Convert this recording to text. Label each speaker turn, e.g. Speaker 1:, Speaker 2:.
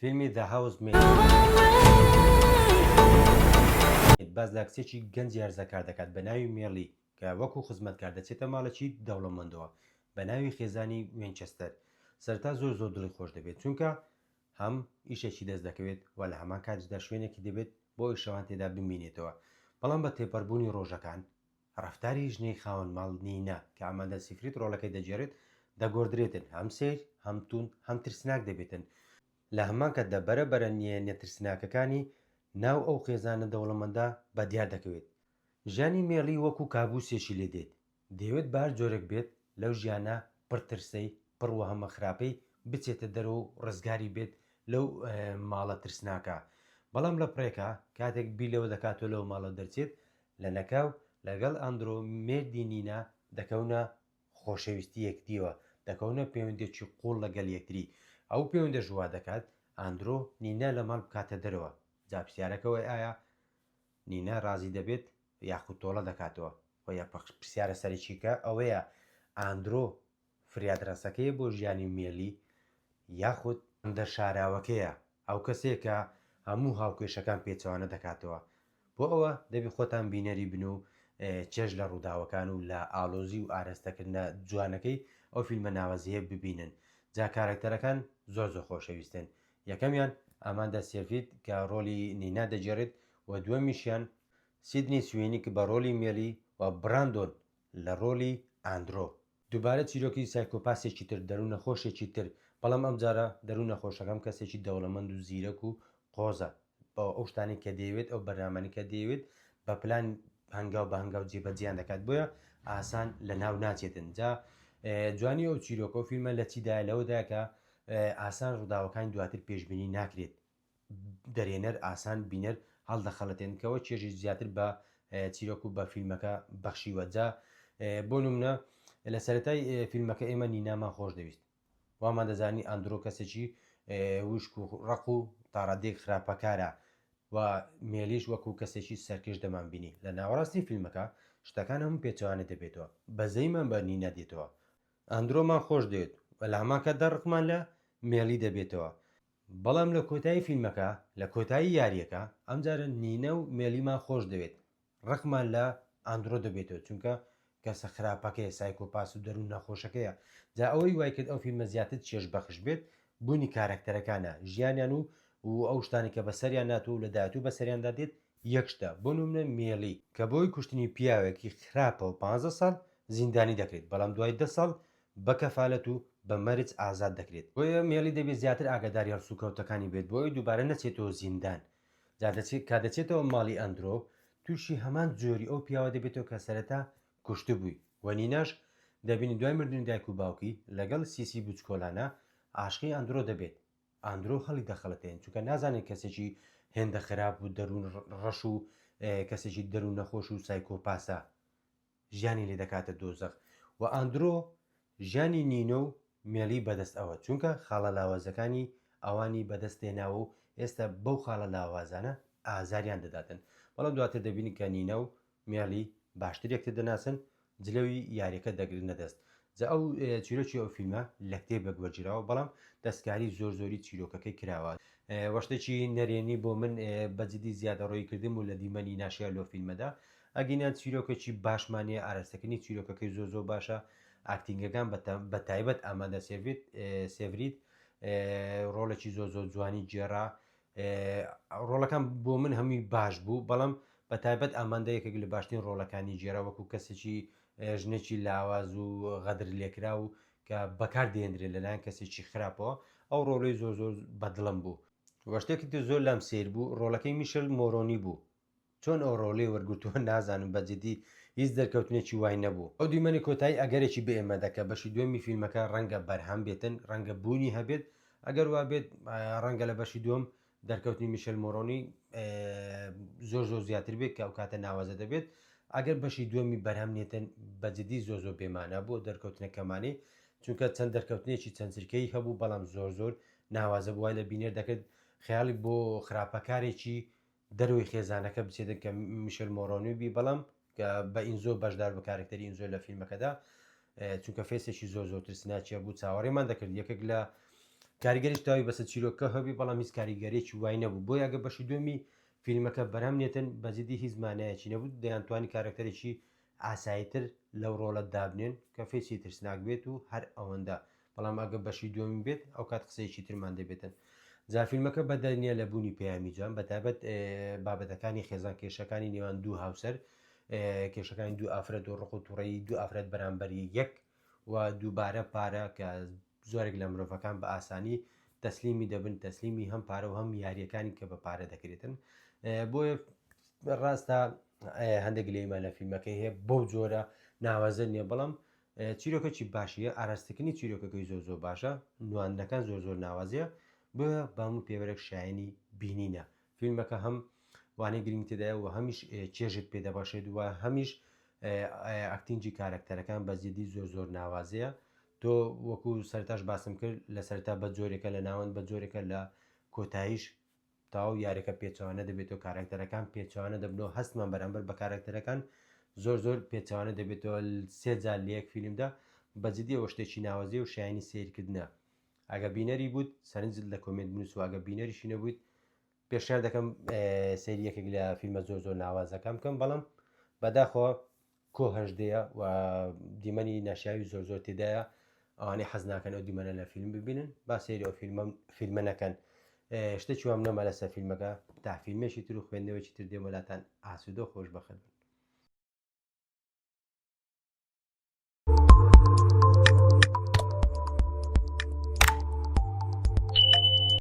Speaker 1: فیلمی The Housemaid باس لە کچێکی گەنجی هەرزەکار دەکات بە ناوی مێڵی کە وەکو خزمەتکار دەچێتە ماڵێکی دەوڵەمەندەوە بە ناوی خێزانی وێنچستەر. سەرەتا زۆر زۆر دڵی خۆش دەبێت چونکە هەم ئیشێکی دەست دەکەوێت و لە هەمان کاتیشدا شوێنێکی دەبێت بۆ ئەوی شەوان تێدا بمینێتەوە بەڵام بە تێپەربوونی ڕۆژەکان ڕەفتاری ژنەی خاوەن ماڵ نینا کە ئاماندا سیفرید ڕۆڵەکەی دەگێڕێت دەگۆڕدرێتن هەم سەیر هەم توند هەم ترسناک دەبێتن لە هەمان کاتدا بەرە بەرە نهێنیە ترسناکەکانی ناو ئەو خێزانە دەوڵەمەندە بە دیار دەکەوێت. ژیانی مێڵی وەکو کابوسێکی لێ دێت، دەیەوێت بە هەر جۆرێک بێت لەو ژیانە پڕ ترسەی، پڕ وەهمە خراپەی بچێتە دەرەوە و ڕزگاری بێت لەو ماڵە ترسناکە. بەڵام لە پڕێکا کاتێک بیر لەوە دەکاتەوە لەو ماڵە دەرچێت، لەنەکاو لەگەڵ ئاندرۆ مێردی نینا دەکەونە خۆشەویستی یەکتریەوە، دەکەونە پەیوەندیەکی قوڵ لەگەل یەکتری، ئەو پەیوەندەش وا دەکات ئاندرۆ نینا لە ماڵ بکاتە دەرەوە، جا پرسیارەکە ئەوەیە ئایا نینا رازی دەبێت یاخود تۆڵە دەکاتەوە؟ وە پرسیارە سەرەکیەکە ئەوەیە ئاندرۆ فریادرەسەکەیە بۆ ژیانی مێلی یاخود ئەندەر شاراوەکەیە ئەو کەسەیە کە هەموو هاوکێشەکان پێچەوانە دەکاتەوە بۆ ئەوە دەبی خۆتان بینەری بن و چێژ لە ڕووداوەکان و لە ئاڵۆزی و ئارەستەکردنە جوانەکەی ئەو فیلمە ناوازەیە ببینن جا کارەکتەرەکان زۆر زۆر خۆشەویستن یەکەمیان ئاماندا سێفید کە ڕۆلی نینا دەگێڕێت و دووەمیشیان سیدنی سوینی کە بە ڕۆلی مێلی و بڕاندۆن لە ڕۆلی ئاندرۆ. دووبارە چیرۆکی سایکۆپاسێکی تر، دەروون نەخۆشێکی تر، بەڵام ئەمجارە دەروون نەخۆشەکەم کەسێکی دەوڵەمەند و زیرەک و قۆزە، بە ئەو شتانەی کە دەیەوێت، ئەو بەرنامانەی کە دەیەوێت بە پلان هەنگاو بە هەنگاو جێبەجێیان دەکات، بۆیە ئاسان لەناو ناچێتن. جا جوانی ئەو چیرۆکە و فیلمە لە چیدایە؟ لەوەدایە کە ئاسان ڕووداوەکانی دواتر پێشبینی ناکرێت، دەرهێنەر ئاسان بینەر هەڵدەخەڵەتێن کەەوە چێژی زیاتر بە چیرۆک و بە فیلمەکە بەخشیوە جا بۆ نمونە لە سەرەتای فیلمەکە ئێمە نینامان خۆش دەویست وامان دەزانی ئەندرۆ کەسێکی وشک و ڕق و تاڕادێک خراپەکارە و مێلیش وەکو کەسێکی سەرکێش دەمانبینی لە ناوەڕاستی فیلمەکە شتەکان هەموو پێچەوانە دەبێتەوە بەزەیمان بە نینا دێتەوە ئەندرۆمان خۆش دەوێت و لە هەمان کاتدا ڕقمان لە مێلی دەبێتەوە بەڵام لە کۆتایی فیلمەکە، لە کۆتایی یارییەکە، ئەمجارە نینە و مێلیمان خۆش دەوێت، ڕقمان لە ئاندرۆ دەبێتەوە، چونکە کەسە خراپەکەیە، سایکۆپاس و دەروون نەخۆشەکەیە، جا ئەوەی وای کرد ئەو فیلمە زیاتر چێژبەخش بێت، بوونی کارەکتەرەکانە، ژیانیان و و ئەو شتانەی کە بەسەریان هاتووە و لە داهاتوو بەسەریاندا دێت، یەک شتە، بۆ نمونە مێلی، کە بەهۆی کوشتنی پیاوێکی خراپەوە پانزە ساڵ زیندانی دەکرێت، بەڵام دوای دە ساڵ بە کەفالەت و بە مەرج ئازاد دەکرێت. بۆیە مێڵی دەبێت زیاتر ئاگاداری هەڵسوکەوتەکانی بێت بۆ ئەوەی دووبارە نەچێتەوە زیندان. جا دەچێت کە دەچێتەوە ماڵی ئەندرۆ تووشی هەمان جۆری ئەو پیاوە دەبێتەوە کە سەرەتا کوشتبووی و نیناش دەبینی دوای مردنی دایک و باوکی لەگەڵ سیسی بچکۆلانە عاشقی ئەندرۆ دەبێت. ئاندرۆ هەڵی دەخەڵەتێن چونکە نازانێت کەسێکی هێندە خراپ و دەروون ڕەش و کەسێکی دەروون نەخۆش و سایکۆپاسە. ژیانی لێ دەکاتە دۆزەخ و ئاندرۆ ژیانی نینۆ و مێڵی بەدەست ئەوە چونکە خاڵە لاوازەکانی ئەوانی بەدەست هێناوە و ئێستا بەو خاڵە لاوازانە ئازاریان دەداتن بەڵام دواتر دەبینین کە نینە و مێڵی باشتر یەکتر دەناسن جلەوی یاریەکە دەگرنە دەست جا ئەو چیرۆکی ئەو فیلمە لە کتێبێک وەرگیراوە بەڵام دەستکاری زۆر زۆری چیرۆکەکەی کراوە وە شتێکی نەرێنی بۆ من بەجدی زیادەڕۆیی کردن بوو لە دیمەنی ناشیاو لەو فیلمەدا ئەگینا چیرۆکێکی باشمان نیە ئاراستەکردنی چیرۆکەکەی زۆر زۆر باشە ئاکتینگەکان بە تایبەت ئامادە سێڤید سێڤرید ڕۆڵێکی زۆر زۆر جوانی گێڕا ڕۆڵەکان بۆ من هەمووی باش بوو بەڵام بە تایبەت ئامادە یەکێک لە باشترین ڕۆڵەکانی گێرا وەکو کەسێکی ژنێکی لاواز و غەدر لێکرا و کە بەکار دێنرێت لەلایەن کەسێکی خراپەوە ئەو ڕۆڵی زۆر زۆر بەدڵم بوو وەشتێکی تر زۆر لام سیر بوو ڕۆڵەکەی میشل مۆرۆنی بوو چۆن ئەو ڕۆڵەی وەرگرتووە نازانم بە جدی هیچ دەرکەوتنێکی وای نەبوو. ئەو دیمەنی کۆتایی ئەگەرێکی بە ئێمە دەکا بەشی دووەمی فیلمەکە ڕەنگە بەرهەم بێتن ڕەنگە بوونی هەبێت ئەگەر وا بێت ڕەنگە لە بەشی دووەم دەرکەوتنی میشێل مۆرۆنی زۆر زۆر زیاتر بێت کە ئەو کاتە ناوازە دەبێت ئەگەر بەشی دووەمی بەرهەم نێتن بە جدی زۆر زۆر بێمانا بۆ دەرکەوتنە کەمانی چونکە چەند دەرکەوتنێکی چەند چرکەی هەبوو بەڵام زۆر زۆر ناوازە بووای لە بینەر دەکرد خەیاڵی بۆ خراپەکارێکی دەرەوەی خێزانەکە بچێتن کە میشێل مۆرۆنی بی بەڵام کە بە ئینزۆ بەشدار بە کارکتەری ئینزۆ لە فیلمەکەدا چونکە face ێکی زۆر زۆر ترسناکیە بوو چاوەڕێمان دەکرد یەکێک لە. کاریگەریش تەواوی بەسەر چیرۆکەکە هەبی بەڵام هیچ کاریگەریەکی وای نەبوو بۆیە ئەگەر بەشی دووەمی فیلمەکە بەرهەم نێتن بەجدی هیچ مانایەکی نەبوو دەیانتوانی کارەکتەرێکی ئاساییتر لەو ڕۆڵە دابنێن کە face ی ترسناک بێت و هەر ئەوەندە بەڵام ئەگە بەشی دووەمی بێت ئەو کات قسەیەکی ترمان دەبێتن جا فیلمەکە بەدەر نییە لە بوونی پەیامی جوان بەتایبەت بابەتەکانی خێزان کێشەکانی نێوان دوو هاوسەر کێشەکانی دوو ئافرەت و ڕق و توڕەیی دوو ئافرەت بەرامبەری یەک و دووبارە پارە کە زۆرێک لە مرۆڤەکان بە ئاسانی تەسلیمی دەبن تەسلیمی هەم پارە و هەم یاریەکانی کە بە پارە دەکرێتن بۆیە ڕاستە هەندێک گلەیمان لە فیلمەکەی هەیە بەو جۆرە ناوازە نییە بەڵام چیرۆکەکی باشیە ئاراستەکردنی چیرۆکەکەی زۆر زۆر باشە نواندنەکان زۆر زۆر ناوازەیە بۆیە بامو پێوەرێک شایەنی بینینە فیلمەکە هەم وانەی گرنگ تێدایە و هەمیش چێژت پێدەبەخشێت و هەمیش acting ی کارەکتەرەکان بە جدی زۆر زۆر ناوازەیە تۆ وەکو سەرتاش باسم کرد لە سەرتا بە جۆرێکە لە ناوەند بە جۆرێکە لە کۆتاییش تەواو یاریەکە پێچەوانە دەبێتەوە کارەکتەرەکان پێچەوانە دەبنەوە هەستمان بەرامبەر بە کارەکتەرەکان زۆر زۆر پێچەوانە دەبێتەوە سێ جار لە یەک فیلمدا بە جدی ئەوە شتێکی ناوازەیە و شایانی سەیرکردنە ئەگە بینەری بووت سەرنجت لە comment بنووس و ئەگە بینەریشی نەبوویت پێشنیار دەکەم سەیری یەکێک لە فیلمە زۆر زۆر ناوازەکان بکەم بەڵام بەداخەوە کۆ هەژدەیە و دیمەنی ناشیاوی زۆر زۆر تێدایە ئەوانەی حەز ناکەن ئەو دیمەنە لە فیلم ببینن با سەیری ئەو فیلمە فیلمە نەکەن شتێکی وام نەما لەسەر فیلمەکە تا فیلمێکی تر و خوێندنەوەکی تر دێمە لاتان ئاسوودە و خۆشبەخت بن.